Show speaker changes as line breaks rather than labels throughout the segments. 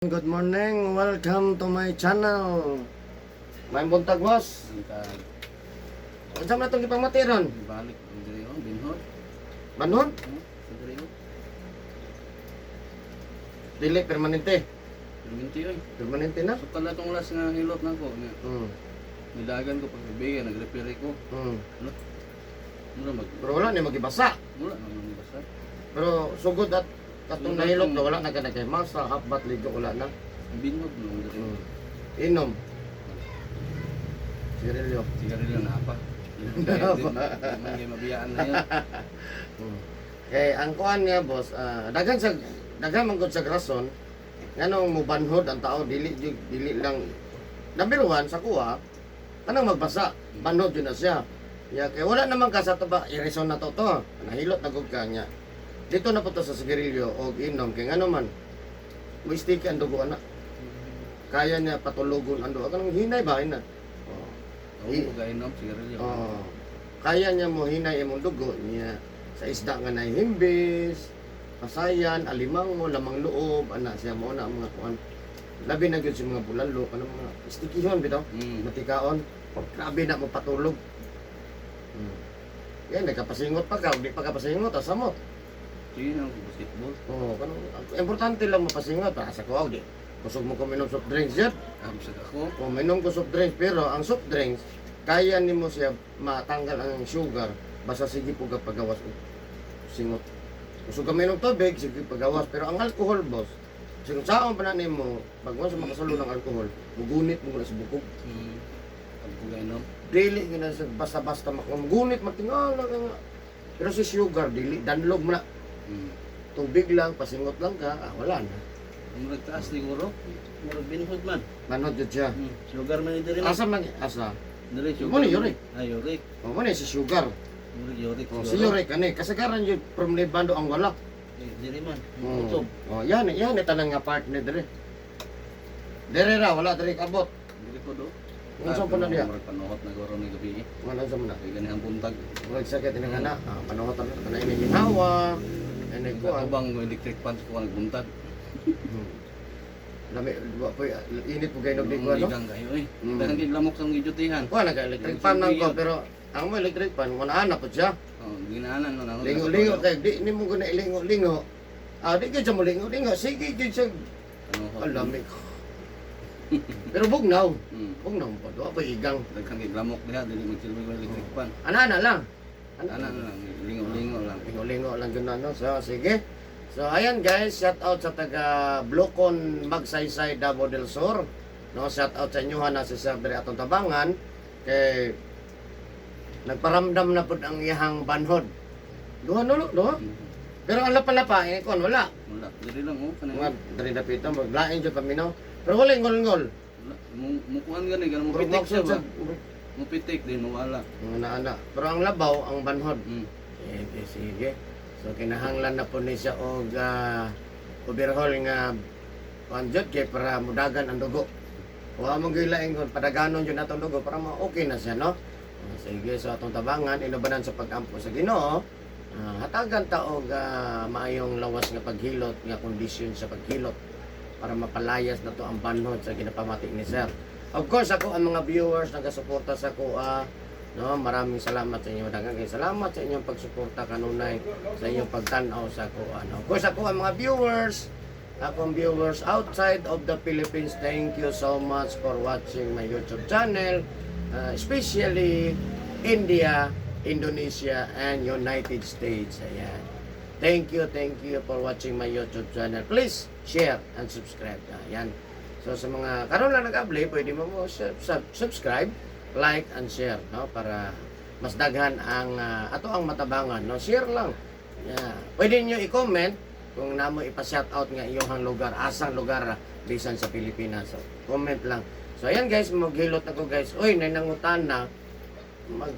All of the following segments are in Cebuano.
Good morning, welcome to my channel. May buntag, boss.
Buntag.
Unsa man itong gipamatiron?
Balik ang diri oh, binhod.
Banhod?
Sa diri oh.
Dili permanente.
Perminti oy.
Permanente na.
So kala tong last nga hilot nako nga. Nidagan ko pag gabi nag-repair ko. Ano? Mura mag
Pero wala ni magibasa.
Mura naman basta.
Pero sugod at katong nahilot na wala na ka kay masa half bat ligo wala na.
Binhod no diri.
Inom. Sigarilyo.
Sigarilyo na pa.
Naapa.
Man kay mabiyaan na yun.
Kay ang kuan niya, boss, daghan sa daghan man gud sa rason nganong mubanhod ang tao, dili dili lang number one sa kuha kanang magbasa, banhod yun na siya. Ya, kay wala naman ka sa taba irison na to to nahilot na gud ka niya dito na po to sa sigarilyo og inom kay ngano man mo stick ang dugo ana, kaya niya patulogon ang dugo kanang hinay ba ina, oh.
Ako ko gainom sigarilyo.
Oo. Kaya niya mo hinay imong dugo niya sa isda nga nahimbis, pasayan, alimango, lamang loob, ana siya mo na ang mga kuan. Labi na gyud sa mga bulalo, kanang mga stikihon bitaw, matikaon. Grabe na mo patulog. Yan, nagkapasingot pa ka, di pa ka pasingot, asa mo.
Sige na basketball.
Oo, kanang importante lang mapasingot, para sa kuha, di. Kusog mo ko minom soft drinks yun.
Ah, bisag ako.
Kung minom ko soft drinks, pero ang soft drinks, kaya nimo siya matanggal ang sugar, basta sige po ka pagawas og singot. Kung ka minom tubig, sige pagawas. Pero ang alcohol, boss, kung saan pa na nimo, pag mo sa makasulo ng alcohol, mugunit mo na sa bukog.
Pag ko gainom.
Dili nga na sa basta-basta mugunit, magtingala ka nga. Pero si sugar, dili, danlog mo na. Tubig lang, pasingot lang ka, wala na.
Murag taas siguro.
Murag binhod man.
Manod yun siya.
Sugar man ni diri man.
Asa man, asa?
Diri sugar.
Mo ni Yuri.
Ah, yurik.
O, mo ni si sugar.
Murag yurik.
O, si Yuri, kani, kasagaran yun, from Lebando ang wala.
Eh, diri man.
Oh.
Utob.
Oh, yan, yan tanan nga part ni dire. Dire ra wala dire kabot.
Dili ko do.
Unsa pa na niya?
Murag panuhot na guro ni gabi.
Wala sa man.
Kay ganihang buntag.
Murag sakit ini nga na. Panuhot na kanay ni ginhawa. Ini ko ang
Katubang ko electric fans ko nagbuntag.
Lami wa po init po kay nagdi ko ano.
Ligang kayo eh.
Mm.
Daghang kay lamok sa mga gidyutihan.
Wa na electric fan nang ko pero ang mo electric fan wala na po siya.
Oh, ginaanan no nang.
Lingo-lingo kay di nimo ko na ilingo-lingo. Di gyud siya mo lingo-lingo. Sige gyud siya.
Panuhot.
Ang lami. Pero bugnaw. Bugnaw po. Wa pa igang.
Daghang kay lamok diha dili magsilbi ko electric fan.
Ana-ana lang.
Ana na lang, lingo-lingo lang.
Lingo-lingo lang yun ano. So, sige. So, ayan guys, shout out sa taga Blocon Magsaysay, Davao del Sur. No, shout out sa inyo ha na si Sir Dre atong tabangan kay nagparamdam na pud ang iyahang banhod. Duha no, no, duha. Pero ang lapa-lapa, eh, kon wala.
Wala, dili lang oh kanang.
Mga dre dapita maglain jud paminaw. Pero wala yung ngol-ngol.
Wala. Mukuan gani ganun mo
Murag
pitik siya
magsud
ba. Mo pitik din mawala.
Mga naana. Pero ang labaw, ang banhod. Sige, sige. So kinahanglan na po ni siya og overhaul nga kuan jud kay para mudagan ang dugo. Wa mo gyud laing kon padaganon jud natong dugo para ma okay na siya, no. Sige, so atong tabangan inubanan sa pag-ampo sa Ginoo. Hatagan ta og maayong lawas nga paghilot nga kondisyon sa paghilot para mapalayas na to ang banhod sa ginapamati ni Sir. Of course, ako ang mga viewers nagasuporta sa kuha, no, maraming salamat sa inyo. Daghang kay salamat sa inyong pagsuporta kanunay sa inyong pagtan-aw sa kuha. No? Of course, ako ang mga viewers, akong viewers outside of the Philippines, thank you so much for watching my YouTube channel, especially India, Indonesia, and United States. Ayan. Thank you for watching my YouTube channel. Please share and subscribe. Ayan. So sa mga karon lang nag-apply, pwede mo mo subscribe, like and share, no, para mas daghan ang ato ang matabangan, no. Share lang. Yeah. Pwede niyo i-comment kung namo ipa-shout out nga iyong lugar, asang lugar bisan sa Pilipinas. So, comment lang. So ayan guys, maghilot ako guys. Uy, nay nangutan na mag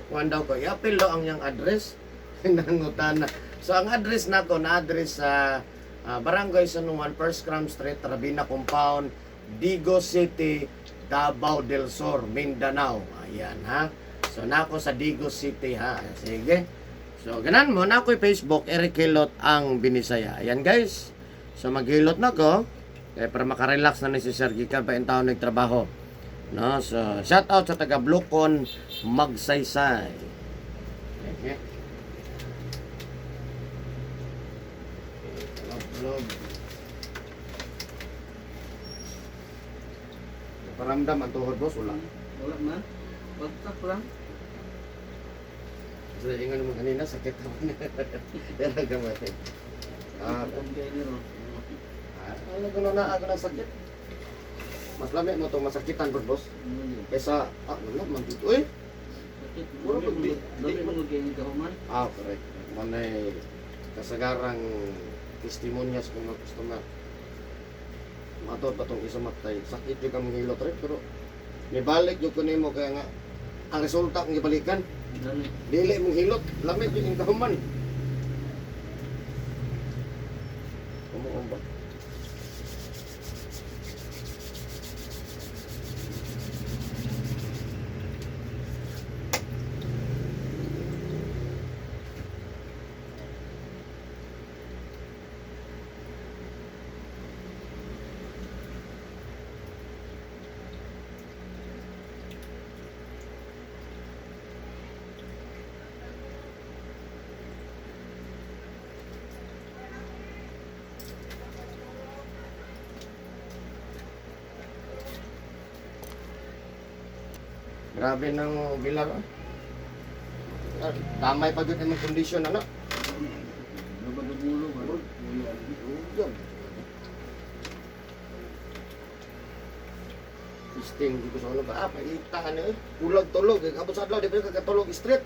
kuan daw ko. I-appeal daw ang iyang address. Nangutan na. So ang address nako na address sa Barangay San Juan, First Cram Street, Rabina Compound, Digo City, Davao del Sur, Mindanao. Ayan ha. So nako sa Digo City ha. Sige. So ganan mo na ako'y Facebook, Eric Hilot ang Binisaya. Ayan guys. So maghilot na ko. Kaya para makarelax na ni si Sir gikan pa in taon nagtrabaho. No, so shout out sa taga Blocon Magsaysay. Okay. Love, Paramdam ang tuhod, boss, wala.
Wala man. Bagtak lang.
So, ingon mo kanina, sakit naman. Pero gamay. Ah,
Ang kay ni ro.
ano ko na ako ng sakit? Mas lami mo itong masakitan, bro, boss. Kaysa, wala man dito. Uy!
Sakit.
Wala pag
Dami mo kay ni kahuman.
Ah, correct. Manay, kasagarang testimonya sa mga customer. Matod pa tong isa matay. Sakit yung kang hilot rin, pero nibalik yung kunin mo kaya nga ang resulta kung ibalikan,
Dami.
dili mong hilot, lamig yung kahuman. Umuom ba? Grabe ng bilar. Ah. Ah, damay pa gyud imong kondisyon ano.
Nabagulo ba?
Yun. Testing di ko sa ulo ba? Ah, paita ano eh. Ulag tulog. Eh. Abot sa adlaw, di pa ka katulog street.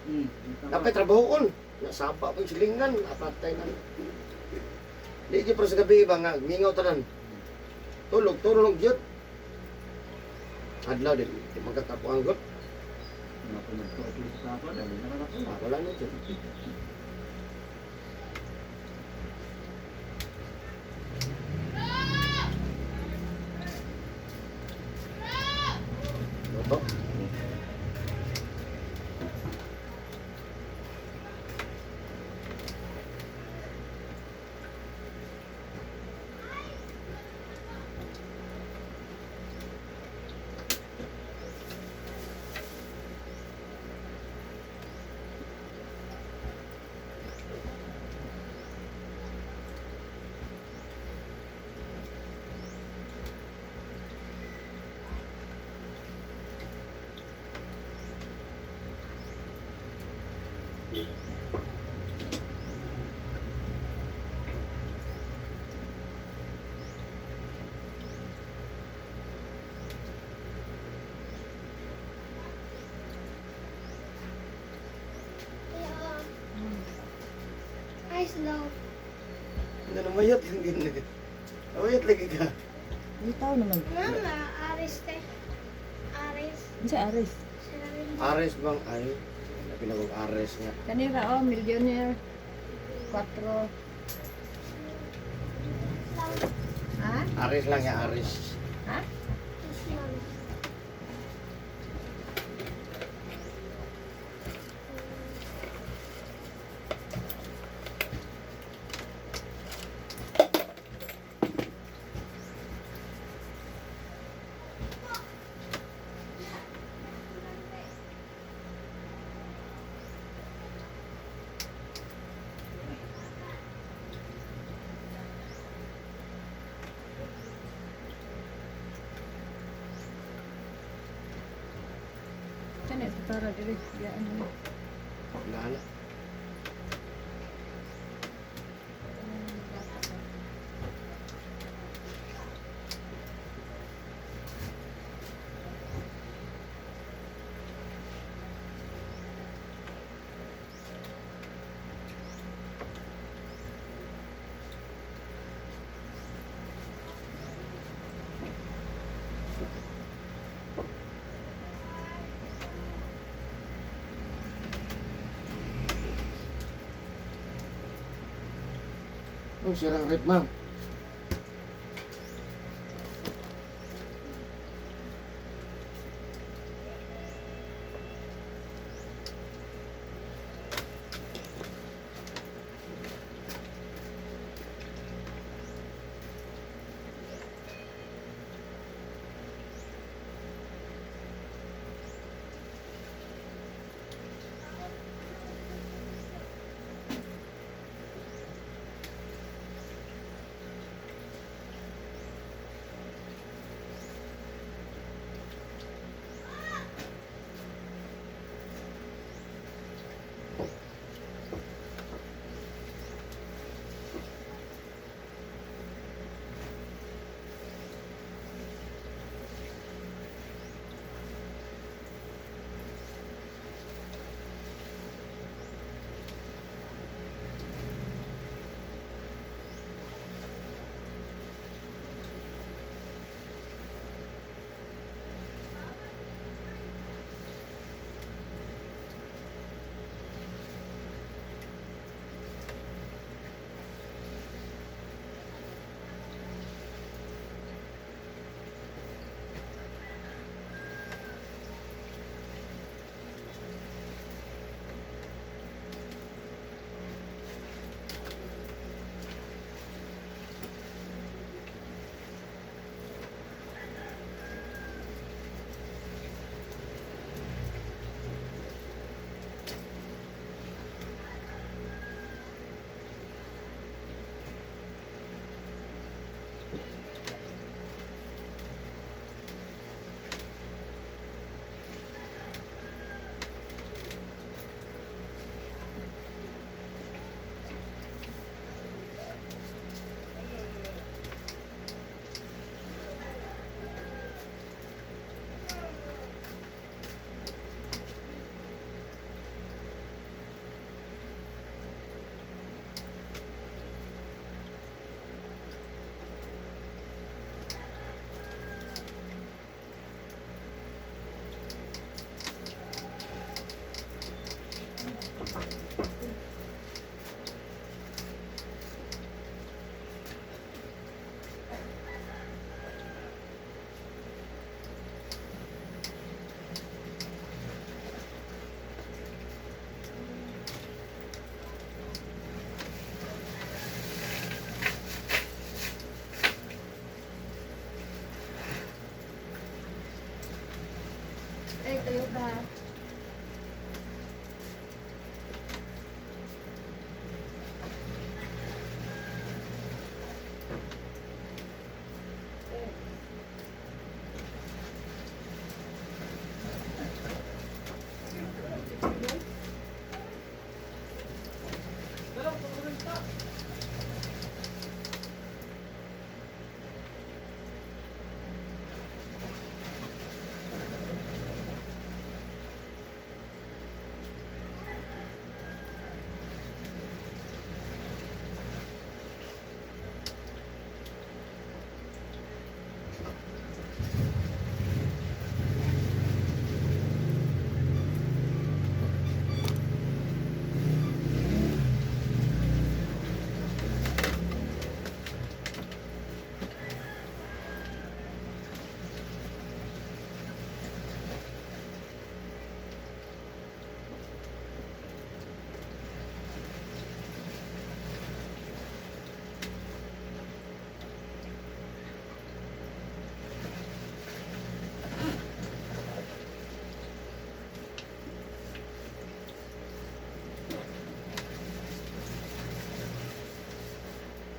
Dapat trabahoon. Nasapa pa yung silingan. Apatay na. Di gyud pero sa gabi ba nga mingaw tanan. Tulog, tulog gyud. Adlaw din, di magkakapuan gud. Ah, wala na dyan. Luto.
Ice love.
Ano na mayat lang gini. Mayat lagi ka.
Ang tao naman.
Mama, Aris te. Aris.
Unsa Aris?
Sila rin.
Ares bang ay? Pinagong Ares nga.
Kanira oh, millionaire. 4. Ha?
Ares lang ya Ares.
Ha?
Ice love.
Kani para diri diyan ano.
Wala na. Oh, sirang rep, ma'am.
Bye-bye.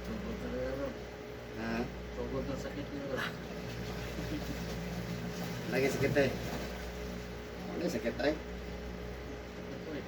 Tugod na rin, Rob.
Ha?
Tugod na sakit niya, Rob.
Lagi sakit eh. Wala sakit ay.
Ito eh.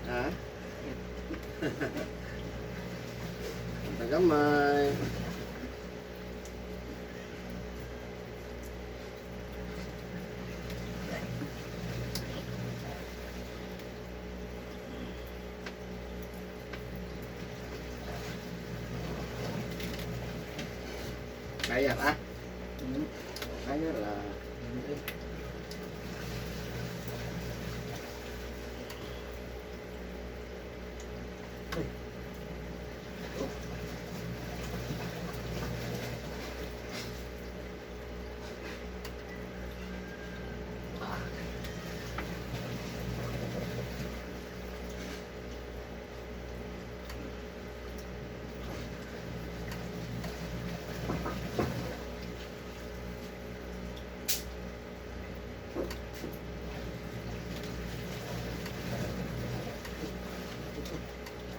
Ha? Tagamay. Kaya ah? Kaya lah.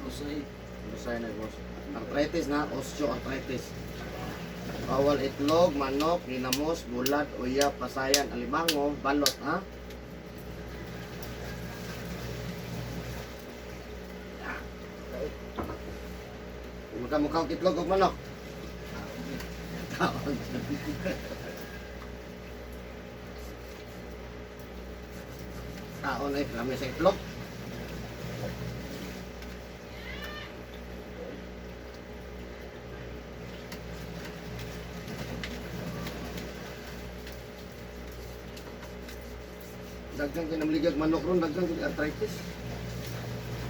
Usay.
Busay na boss. Arthritis na, osteoarthritis. Bawal itlog, manok, ginamos, bulad, uya, pasayan, alimango, balot, ha? Mukha-mukha og itlog og manok. Taon. Taon ay, rami sa itlog. Daghan kay namligag manok ron, daghan kay arthritis.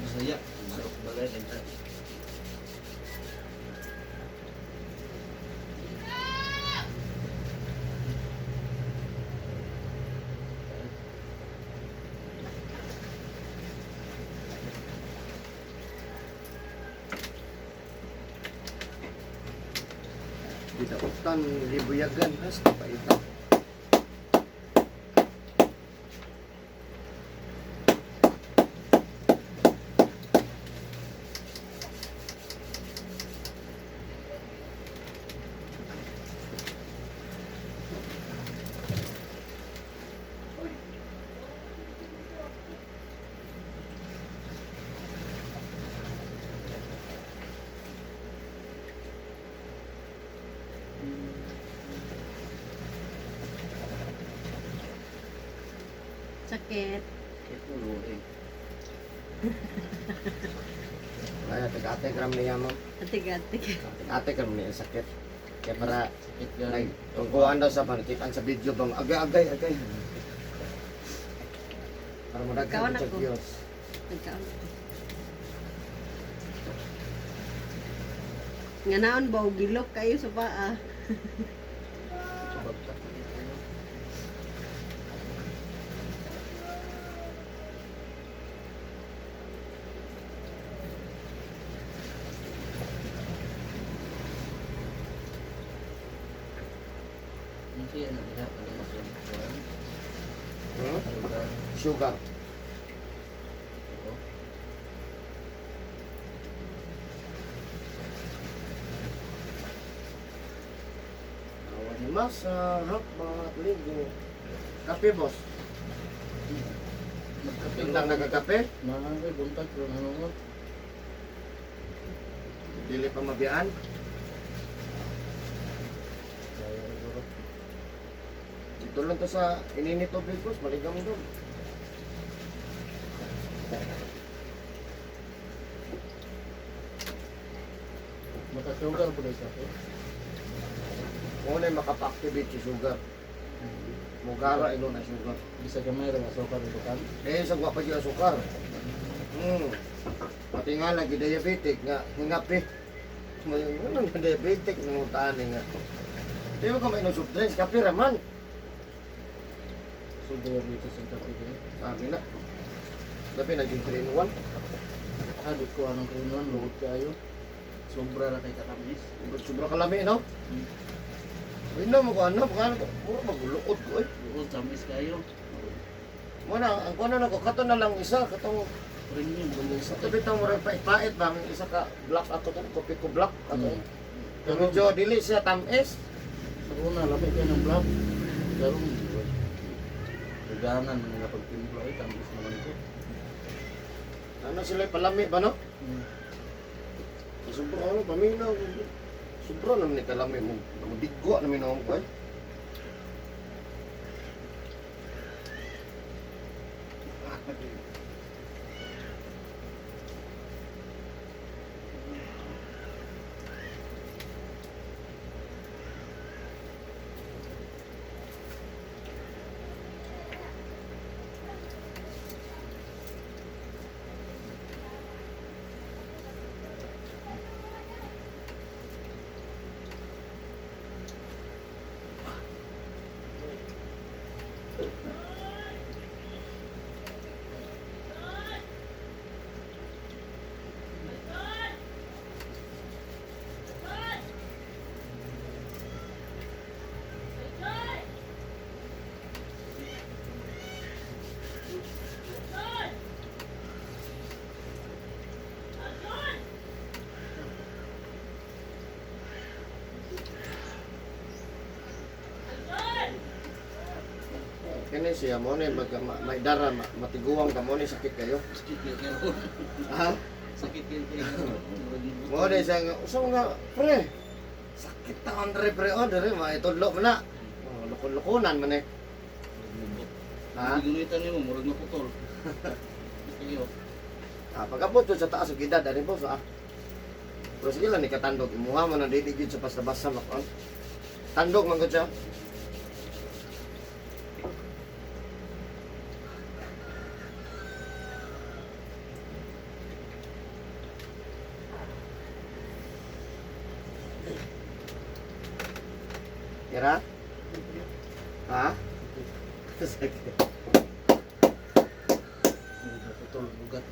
Masaya. Manok balay. Ganda.
Gidautan, libuyagan, hasta paita.
Sakit.
Sakit ulo eh.
Ay, ate gram niya mo.
Atig-atig.
Ate gram niya sakit. Kaya para
Sakit gani.
Nagtungkuan daw sa panakitaan sa video bang agay agay agay. Para mo
Kawan
daghan sa
ako.
Diyos.
Nagkaon ako. Nga naon ba, gilok kayo sa paa.
Bagtak. Ano siya na diha ka lang sa kuwan?
Hmm?
Sugar.
Sugar.
Oo.
Awan ni masarap mga ligo. Kape boss.
Magkape.
Bintang nagkakape,
Nangangay buntag ron ano mo.
dili pa mabiyaan.
Kaya siguro.
Dito lang to sa ininit tubig boss, maligam doon.
Makasugar po dahil kape.
Muna yung makapa-activate si sugar. Mugara ilo na sugar.
Bisa gamay ra nga sukar ito kan.
Eh, sa gwapa yung asukar. Pati nga lagi diabetic nga hingap eh. May ano nga diabetic nang taan eh nga. Di ba ka mainom soft drinks? Kape raman.
So diabetes ang kape din.
Sabi na. Labi naging 3 in 1.
Ah, di ko anong kainuan, luod kayo. Sobra ra kay katamis.
Sobra kalami, no? Inom mo ko ano, baka ano, mura maguluod ko eh.
Luod, tamis kayo.
Muna, ang kuno na ko, kato na lang isa, katong,
Premium.
sa bitaw mo rin pait-pait ba, ang isa ka black ako to, kopi ko black, ato.
Mm.
Pero medyo dili siya tamis.
Sa una, lamig kayo ng black. Pero, Duganan mga pagtimpla ay tamis naman ko.
Ano sila palami ba no?
Mm.
Sobra ano, paminaw. Sobra naman ni kalami mo. Digwa namin ako ko eh. Kini siya mo ni mag, may dara matiguang ka mo ni sakit kayo.
Sakit kayo kayo.
Ha?
Sakit kayo kayo.
Mo ni siya nga usa nga pre. Sakit ta Andre pre oh dere maitudlo mo na. Oh, lukon-lukonan man eh. Ha?
Gunitan nimo, murag maputol. Kayo.
Ah, pag-abot yun sa taas og edad ani boss ah. Pero sige lang ni katandog imuha mo na dili gyud sa basta-basta makon. Tandog man gud siya. Kira? Ha? Sakit.
Maputol, lugat.